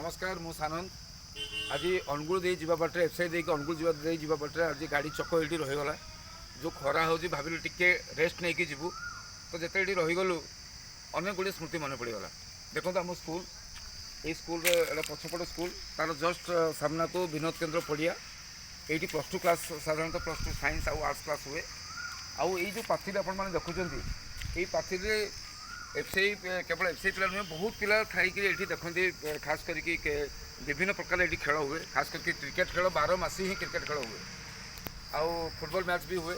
ନମସ୍କାର, ମୁଁ ସାନନ୍ଦ। ଆଜି ଅନୁଗୁଳ ଦେଇ ଯିବା ବାଟରେ, ଏଫ୍ସିଆଇ ଦେଇକି ଅନୁଗୁଳ ଯିବା ଦେଇ ଯିବା ବାଟରେ ଆଜି ଗାଡ଼ି ଚକ ଏଇଠି ରହିଗଲା। ଯେଉଁ ଖରା ହେଉଛି, ଭାବିଲୁ ଟିକେ ରେଷ୍ଟ ନେଇକି ଯିବୁ। ତ ଯେତେ ଏଠି ରହିଗଲୁ, ଅନେକ ଗୁଡ଼ିଏ ସ୍ମୃତି ମନେ ପଡ଼ିଗଲା। ଦେଖନ୍ତୁ, ଆମ ସ୍କୁଲ, ଏଇ ସ୍କୁଲର ଏଇଟା ପଛପଟ ସ୍କୁଲ, ତାର ଜଷ୍ଟ ସାମ୍ନାକୁ ବିନୋଦ କେନ୍ଦ୍ର ପଡ଼ିଆ। ଏଇଠି +2 କ୍ଲାସ୍, ସାଧାରଣତଃ +2 ସାଇନ୍ସ ଆଉ ଆର୍ଟ୍ସ କ୍ଲାସ୍ ହୁଏ। ଆଉ ଏଇ ଯେଉଁ ପାଚେରୀ ଆପଣମାନେ ଦେଖୁଛନ୍ତି, ଏଇ ପାଚେରୀରେ ଏଫ୍ସିଆଇ, କେବଳ ଏଫ୍ସିଆଇ ପିଲା ନୁହେଁ, ବହୁତ ପିଲା ଥାଇକିରି ଏଇଠି ଦେଖନ୍ତି। ଖାସ କରିକି ବିଭିନ୍ନ ପ୍ରକାର ଏଇଠି ଖେଳ ହୁଏ। ଖାସ କରିକି କ୍ରିକେଟ ଖେଳ, 12 ମାସି ହିଁ କ୍ରିକେଟ ଖେଳ ହୁଏ ଆଉ ଫୁଟବଲ ମ୍ୟାଚ୍ ବି ହୁଏ।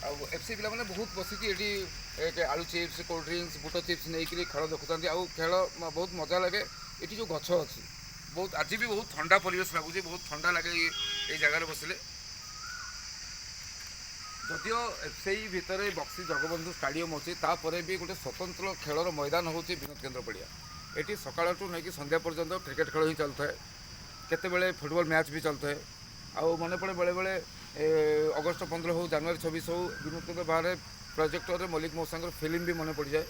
ଆଉ ଏଫ୍ସି ପିଲାମାନେ ବହୁତ ବସିକି ଏଠି ଆଳୁ ଚିପ୍ସ, କୋଲ୍ଡ ଡ୍ରିଙ୍କସ୍, ବୁଟ ଚିପ୍ସ ନେଇକିରି ଖେଳ ଦେଖୁଥାନ୍ତି ଆଉ ଖେଳ ବହୁତ ମଜା ଲାଗେ। ଏଠି ଯେଉଁ ଗଛ ଅଛି ବହୁତ, ଆଜି ବି ବହୁତ ଥଣ୍ଡା ପରିବେଶ ଲାଗୁଛି, ବହୁତ ଥଣ୍ଡା ଲାଗେ ଏଇ ଜାଗାରେ ବସିଲେ। ଯଦିଓ ସେଇ ଭିତରେ ବକ୍ସି ଜଗବନ୍ଧୁ ଷ୍ଟାଡ଼ିୟମ୍ ଅଛି, ତାପରେ ବି ଗୋଟେ ସ୍ୱତନ୍ତ୍ର ଖେଳର ମଇଦାନ ହେଉଛି ବିନୋଦ କେନ୍ଦ୍ର ପଡ଼ିଆ। ଏଠି ସକାଳଠୁ ନେଇକି ସନ୍ଧ୍ୟା ପର୍ଯ୍ୟନ୍ତ କ୍ରିକେଟ ଖେଳ ହିଁ ଚାଲୁଥାଏ, କେତେବେଳେ ଫୁଟବଲ ମ୍ୟାଚ୍ ବି ଚାଲୁଥାଏ। ଆଉ ମନେ ପଡ଼େ ବେଳେବେଳେ ଅଗଷ୍ଟ 15 ହଉ, ଜାନୁଆରୀ 26 ହଉ, ବିନୋଦ କେନ୍ଦ୍ର ବାହାରେ ପ୍ରୋଜେକ୍ଟରରେ ମଲ୍ଲିକ ମଉସାଙ୍କର ଫିଲ୍ମ ବି ମନେ ପଡ଼ିଯାଏ।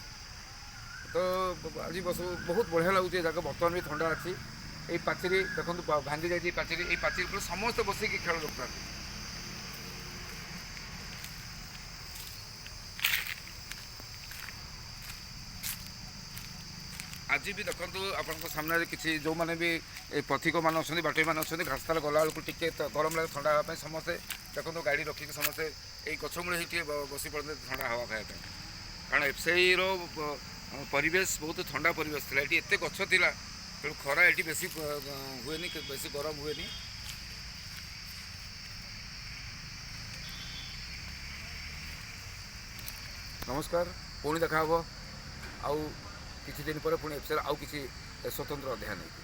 ତ ଆଜି ବସ, ବହୁତ ବଢ଼ିଆ ଲାଗୁଛି ଏ ଜାଗା। ବର୍ତ୍ତମାନ ବି ଥଣ୍ଡା ଅଛି। ଏଇ ପାଚେରୀ ଦେଖନ୍ତୁ, ଭାଙ୍ଗି ଯାଇଛି ଏଇ ପାଚେରୀ। ଏଇ ପାଚେରୀ ଉପରେ ସମସ୍ତେ ବସିକି ଖେଳ ଦେଖୁଥାନ୍ତି। ଆଜି ବି ଦେଖନ୍ତୁ, ଆପଣଙ୍କ ସାମ୍ନାରେ କିଛି ଯେଉଁମାନେ ବି ଏ ପଥିକମାନେ ଅଛନ୍ତି, ବାଟୋଇମାନେ ଅଛନ୍ତି, ରାସ୍ତାରେ ଗଲାବେଳକୁ ଟିକେ ଗରମ ଲାଗେ, ଥଣ୍ଡା ହେବା ପାଇଁ ସମସ୍ତେ ଦେଖନ୍ତୁ ଗାଡ଼ି ରଖିକି ସମସ୍ତେ ଏଇ ଗଛ ମୂଳେ ହିଁ ଟିକେ ବସି ପଡ଼ନ୍ତି ଥଣ୍ଡା ହାୱା ଖାଇବା ପାଇଁ। କାରଣ ଏଫ୍ସିଆଇର ପରିବେଶ ବହୁତ ଥଣ୍ଡା ପରିବେଶ ଥିଲା। ଏଠି ଏତେ ଗଛ ଥିଲା, ତେଣୁ ଖରା ଏଠି ବେଶୀ ହୁଏନି, ବେଶୀ ଗରମ ହୁଏନି। ନମସ୍କାର, ପୁଣି ଦେଖା ହେବ ଆଉ କିଛି ଦିନ ପରେ, ପୁଣି ଏଫ୍ସିଆଇର ଆଉ କିଛି ସ୍ୱତନ୍ତ୍ର ଅଧ୍ୟାୟ ନେଇକି।